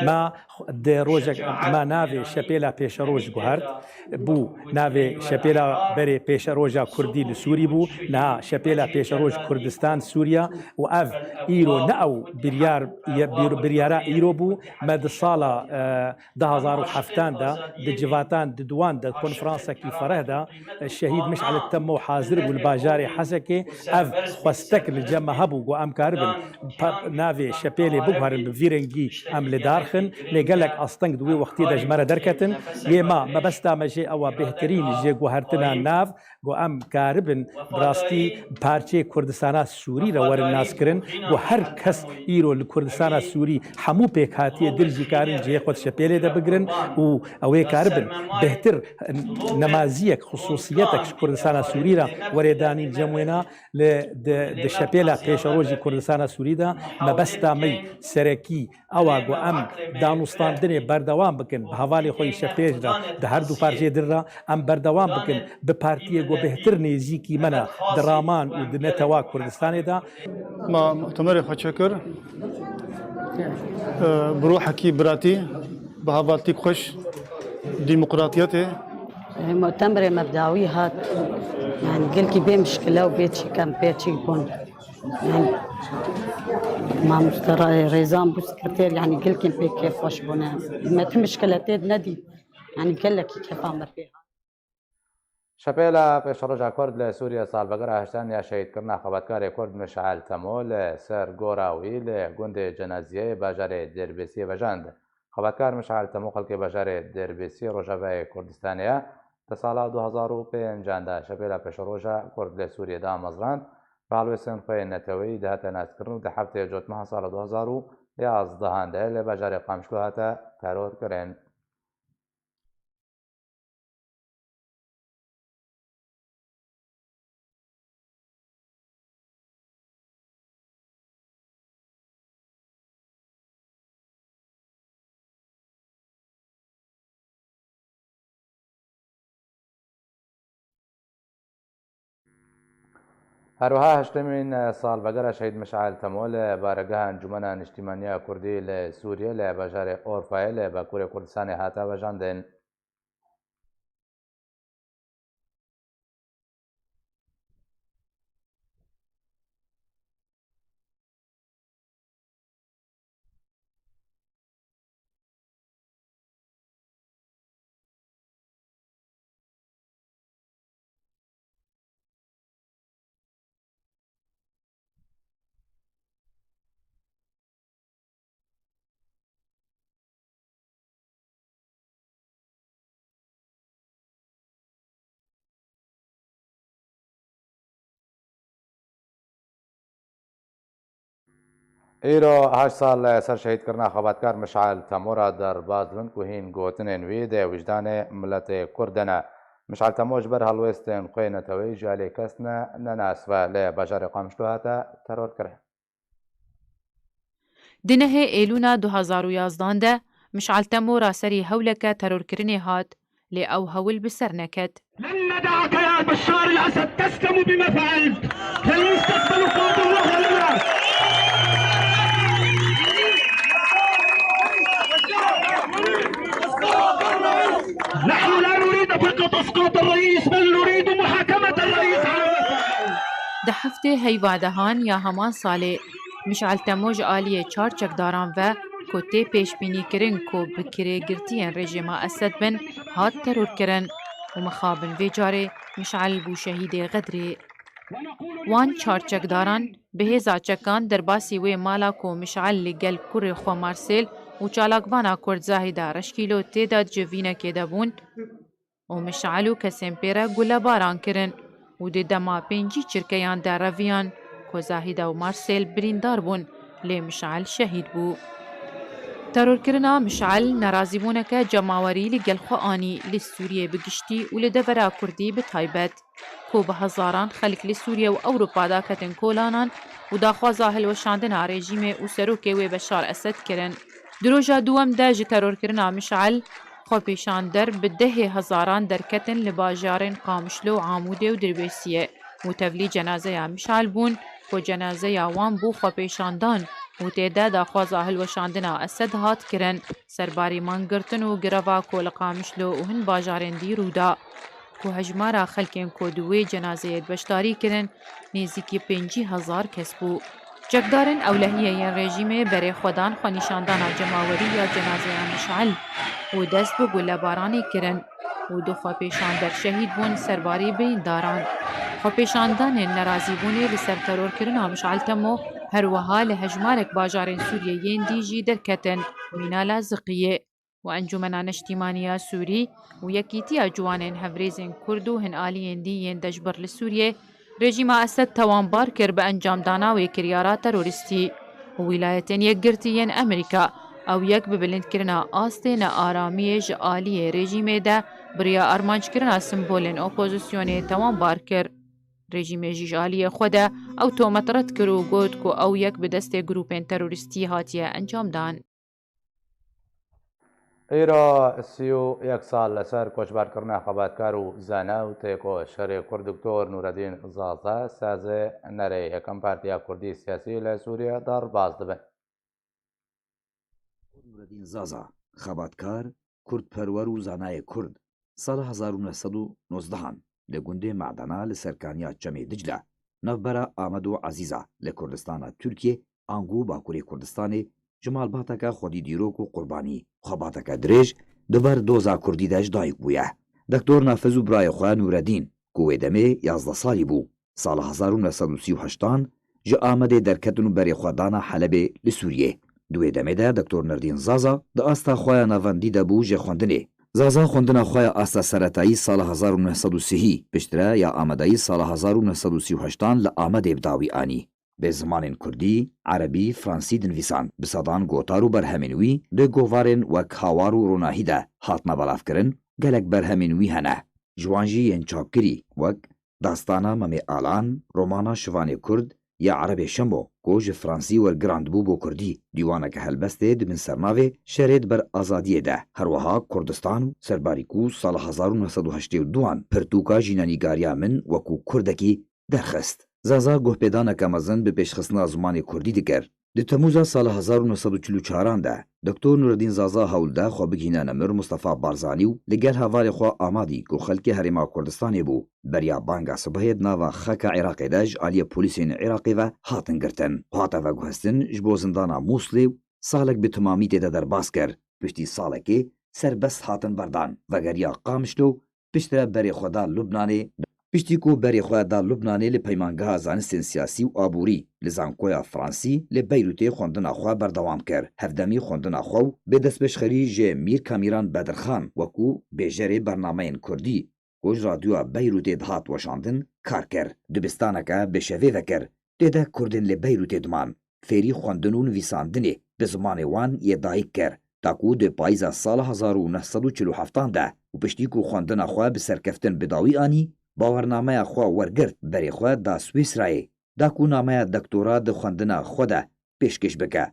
Ma di rojek ma navê şepêla pêşeroj guhert, bû navê şepêla berê pêşeroja Kurdî li Sûrî bû, niha şepêla pêşeroj Kurdistan Sûriya û ev îro ne ew biryar, ye-, bir-, biryara îro bû, me di sala, e, du hazar û heftan de di civatan di duwan de konferansekî fereh de, e, şehîd Mişal Temo hazir bû li bajarê Hesekê. Ev xwestek li cem me hebû ku em karibin pa-, navê şepêlê biguherin, bi vî rengî em li dar xin. Lê gelek asteng di wê wextî de ji me re derketin. Yê ma, mebesta me jê ew e bêhtirîn jê guhertina nav, ku em karibin bi rastî parçeyê Kurdistana Sûrî re werin naskirin, ku her kes îro li Kurdistana Sûrî hemû pêkhatiyê din jî karin cihê xwe di şepêlê de bigirin û ew ê karibin bêhtir nemaziyek, xusûsiyetek ji Kurdistana Sûrî re were danîn cem wêna. Li di, di şepêla pêşerojî Kurdistana Sûrî de mebesta me serekî ew e ku em danûstandinê berdewam bikin, bi hevalê xwe yî şepêj re, di her du parçeyê din re em berdewam bikin, bi partiyê ku bêhtir nêzîkî me ne di raman û di netewa Kurdistanê de. Ma muhtemerê xwe çêkir, e, bi ruhekî biratî, bi hevaltîk xweş, demokratiyetê. Mutemerê me bi dawî hat, yani gelkî bê mişkile û bê çîkem pê çîk bûn. Yani mamoste Ra-, Rêzan bû sekreter, yani gelkî pê kêfxweş bûne. Me tu mişkile tê nedî. Yani gelekî kefa me pê hat. Şepêla Pêşeroja Kurd li Sûriye salvegera heştan ya şehîdkirina xebatkarê Kurd Mişal Temo li ser gora wî li gundê Cenaziyeyê bajarê Dêrbêsiyê vejand. Xebatkar Mişal Temo xelkê bajarê Dêrbêsiyê Rojavayê Kurdistanê ye. Di sala du hazar û pêncan de Şepêla Pêşeroja Kurd li Sûriyê damezrand. Bi helwêstên xwe yên neteweyî dihate naskirin û di heftê Cotmeha sala du hazar û yazdehan de li bajarê Qamişlo hate terorkirin. Her wiha heştemîn salvegera Şehîd Mişal Temo li baregeha Encûmena Niştîmaniya Kurdî li Sûriyê li bajarê Orfayê li Bakurê Kurdistanê hate vejandin. Îro heşt sal li ser şehîdkirina xebatkar Mişal Temo re derbas dibin ku hîn gotinên wî di wijdanê miletê Kurd de ne. Mişal Temo ji ber helwêstên xwe yê neteweyî ji alî kes ne, ne nas ve, li bajarê Qamişlo hate terorkirin. Di nehê Êlûna du hazar û yazdan de Mişal Temo raserî hewleke terorkirinê hat, lê ew hewl bi ser neket. لن ندعك يا بشار الأسد تسلم بما فعلت، فالمستقبل قادم وهو لنا. نحن لا نريد فقط إسقاط الرئيس، بل نريد محاكمة الرئيس على ما فعل. Di heftê heyva dehan ya heman salê, Mişal Temo ji aliyê çar çekdaran ve ku tê pêşbînîkirin ku bi kirêgirtiyên rejîma Esed bin, hat terorkirin û mixabin vê carê Mişal bû şehîdê Xedrê. Wan çar çekdaran bi hêza çekan derbasî wê mala ku Mişal li gel kurê xwe Marsêl û çalakvana Kurd Zahîda Reşkîlo tê de civînekê de bûn û Mişal û kesên pê re gulebaran kirin û di dema pêncî çirkeyan de reviyan ku Zahîda û Marsêl birîndar bûn, lê Mişal şehîd bû. Terorkirina Mişal nerazîbûneke cemawerî li gel xwe anî, li Sûriyê bi giştî û li devera Kurdî bi taybet, ku bi hezaran xelk li Sûriye û Ewropa daketin kolanan û daxwaza hilweşandina rejîmê û serokê wê Beşar Esed kirin. Di roja duwem de ji terorkirina Mişal, xwepêşander bi dehê hezaran derketin li bajarên Qamişlo û Amûdê û Dirbêsiyê û tevlî cenazeya Mişal bûn ku cenazeya wan bû xwepêşandan û tê de daxwaza hilweşandina Esed hat kirin, serbarî mangirtin û gireva ku li Qamişlo û hin bajarên dî rû da, ku hejmara xelkên ku di wê cenazeyê beşdarî kirin nêzîkî pêncî hezar kes bû. Çekdarên ewlehiyê yên rejîmê berê xwe dan xwenîşandana cemawerî ya cenazeya Mişal û dest bi gulebaranê kirin û du xwepêşander şehîd bûn serbarî birîndaran. Xwepêşandanên nerazîbûnê li ser terorkirina Mişal Temo her wiha li hejmarek bajarên Sûriyê yên dî jî derketin, mîna Laziqiyê. û Encûmena Neştîmaniya Sûrî û Yekîtiya Ciwanên Hevrêzên Kurd û hin aliyên dî yên deşbir li Sûriyê, rejîma Esed tewanbar kir bi encamdana wê kiryara terorîstî û Wîlayetên Yekgirtî yên Amerîka ew yek bi bilindkirina astê nearamiyê ji aliyê rejîmê de bi riya armanckirina simbolên opozisyonê tewanbar kir. Rejîmê jî ji aliyê xwe de ew tomet red kir û got ku ew yek bi destê grûpên terorîstî hatiye encamdan. Îro sî û yek sal li ser koçberkirina xebatkar û zana û têkoşerê Kurd Doktor Nûredîn Zaza sazê nerê yekem partiya Kurdî siyasî li Sûriye derbas dibin. Nûredîn Zaza, xebatkar, kurdperwer û zanayê kurd, sala hezar û neh sed û nozdehan li gundê Medena li serkaniya Çemê Dicle, navbera Amed û Ezîza li Kurdistana Tirkiyê, ango Bakurê Kurdistanê ji malbateke xwedî dîrok û qurbanî, xebateke dirêj di ber doza kurdî de ji dayik bûye. Doktor Nafiz û birayê xwe Nûredîn, ku wê demê yazdeh salî bû, sala hezar û neh sed û sî û heştan ji Amedê derketin û berê xwe dana Helebê li Sûriyê. Di wê demê de Doktor Nurdîn Zaza di asta xwe ya navendî de bû jê xwendinê. Zaza xwendina xwe ya asta seretayî sala hezar û neh sed û sihî, piştre ya amadayî sala hezar û neh sed û sî û heştan li Amedê bi dawî anî. Bi zimanên kurdî, erebî, fransî dinivîsand. Bi sedan gotar û berhemên wî di govarên wek Hawar û Ronahî de hatine belavkirin, gelek berhemên wî hene. Ji wan jî yên çapkirî wek Dastana Memê Alan, romana Şivanê Kurd ya Erebê Şemo ku ji fransî wergirandbû bo kurdî, dîwaneke helbestê di bin sernavê Şerê di ber azadiyê de, her wiha Kurdistan û Serbarî ku sala hezar û neh sed û heştê û duan pirtûka jînenîgariya min wekû kurdekî derxist. Zaza guhpêdaneke mezin bi pêşxistina zimanê kurdî dikir. Di Temûza sala hezar û neh sed û çil û çaran de Doktor Nûredîn Zaza hewl da xwe bigihîne nemir Mustefa Barzanî û li gel hevalê xwe Amadî ku xelkê Herêma Kurdistanê bû, beriya banga sibehê di nava xaka Iraqê de ji aliyê polîsên Iraqê ve hatin girtin û hate veguhestin ji bo zindana Mûslê û salek bi timamî tê de derbas kir. Piştî salekê serbest hatin berdan, vegeriya Qamişlo, piştre berê xwe da Lubnanê. Piştî ku berê xwe da Lubnanê li Peymangeha Zanistên Siyasî û Aborî li Zankoya Fransî li Beyrûtê xwendina xwe berdewam kir. Hevdemî xwendina xwe û bi destpêşxerî ji Mîr Kamîran Bedirxan wekû bêjerê bernameyên kurdî ku ji Radyoya Beyrûtê dihat weşandin, kar kir. Dibistaneke bi şevê vekir. Tê de kurdên li Beyrûtê diman. Fêrî xwendin û nivîsandinê bi zimanê wan yê dayik kir, ta ku di payîza sala hezar û neh sed û çil û heftan de û piştî ku xwendina xwe bi serkeftin bi dawî anî, bawernameya xwe wergirt, berê xwe da Swîsrayê, da ku nameya doktora di xwendina xwe de pêşkêş bike.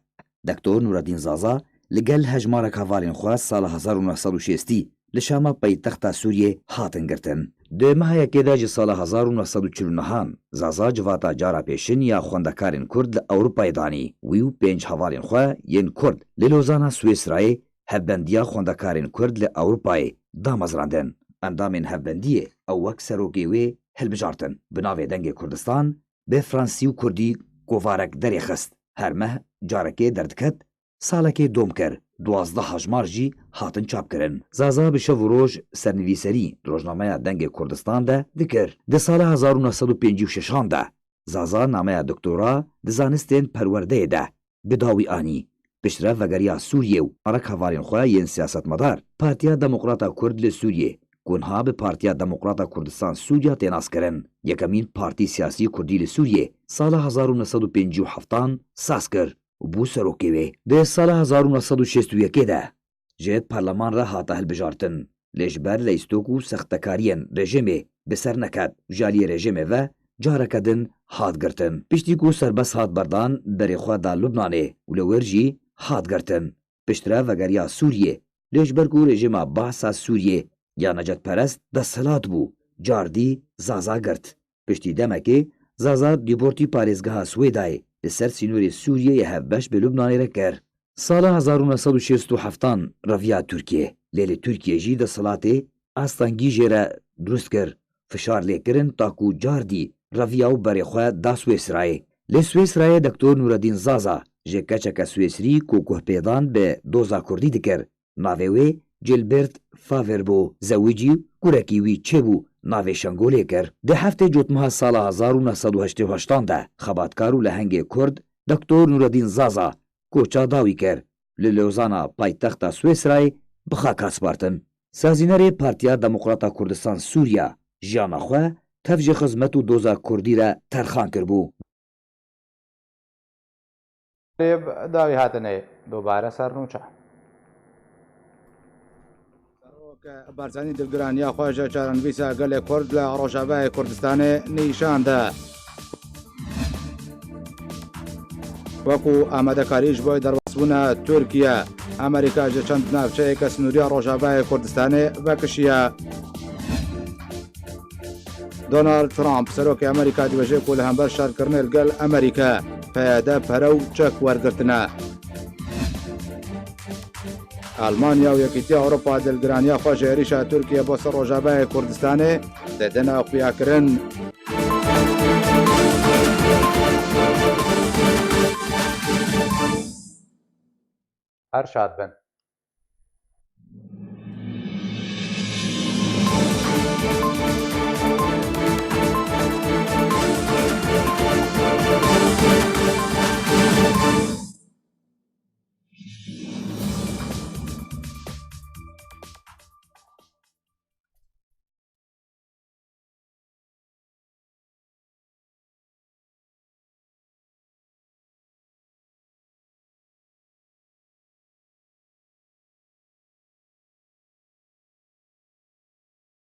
Doktor Nûredîn Zaza li gel hejmarek hevalên xwe sala hezar û neh sed û şêstî li Şama paytexta Sûriyê hatin girtin. Di meha yekê de ji sala hezar û neh sed û çil û nehan Zaza civata cara pêşin ya xwendekarên Kurd li Ewropayê danî. Wî û pênc hevalên xwe yên Kurd li Lozana Swîsrayê hevbendiya xwendekarên Kurd li Ewropayê damezrandin. Endamên hevbendiyê ew wek serokê wê hilbijartin. Bi navê Dengê Kurdistan bi fransî û kurdî govarek derêxist. Her meh carekê derdiket, salekê dom kir, duwazdeh hejmar jî hatin çapkirin. Zaza bi şev û roj sernivîserî di rojnameya Dengê Kurdistan de dikir. Di sala hezar û neh sed û pêncî û şeşan de Zaza nameya doktora di zanistên perwerdeyê de bi dawî anî. Piştre vegeriya Sûriyê û arek hevalên xwe yên siyasetmedar Partiya Demokrata Kurd li Sûriyê, ku niha bi Partiya Demokrata Kurdistan Sûriya tê naskirin, yekemîn partî siyasî kurdî li Sûriyê, sala hezar û neh sed û pêncî û heftan saz kir û bû serokê wê. Di sala hezar û neh sed û şêst û yekê de ji perleman re hate hilbijartin, lê ji ber leyîstok û sextekariyên rejîmê bi ser neket û ji aliyê rejîmê ve careke din hat girtin. Piştî ku serbest hat berdan, berê xwe da Lubnanê û li wir jî hat girtin. Piştre vegeriya Sûriyê, lê ji ber ku rejîma Behsa Sûriyê ya necetperest desthilat bû, cardî Zaza girt. Piştî demekê Zaza dîbortî parêzgeha Swêdayê li ser sînorê Sûriyê yê hevbeş bi Lubnanê re kir. Sala hezar û neh sed û şêst û heftan reviya Tirkiyê, lê li Tirkiyê jî desthilatê astengî jê re dirust kir, fişar lê kirin ta ku car dî reviya û berê xwe da Swêsrayê. Lê Swêsrayê Doktor Nureddîn Zaza, ji keçeke Swêsrî ku guhpêdan bi doza kurdî dikir, navê wê Gilbert Faver bû, zewicî û kurekî wî çêbû, navê Şengolê kir. Di heftê Cotmeha sala hezar û neh sed û heştê û heştan de xebatkar û lehengê kurd Doktor Nureddîn Zaza koça dawî kir. Li Lozana paytexta Swêsrayê bi xaka spartin. Sazînerê Partiya Demokrata Kurdistan Sûriya jiyana xwe tev ji xizmet û doza kurdî re terxan kiribû. Dawî hatinê dubare ser nûçe. Serok Barzanî dilgiraniya xwe ji çarenivîsa gelê Kurd li Rojavayê Kurdistanê nîşan da. Wekû amadekarî ji bo derbasbûna Tirkiye, Amerîka ji çend navçeyeke sinûriya Rojavayê Kurdistanê vekişiye. Donald Trump, serokê Amerîka dibêje ku li hember şerkirinê li gel Amerîka, P Y D pere û çek wergirtine. Almanya û Yekîtiya Ewropa dilgiraniya xwe ji êrîşa Tirkiye bo ser Rojavayê Kurdistanê didine xuyakirin. Her şad bin.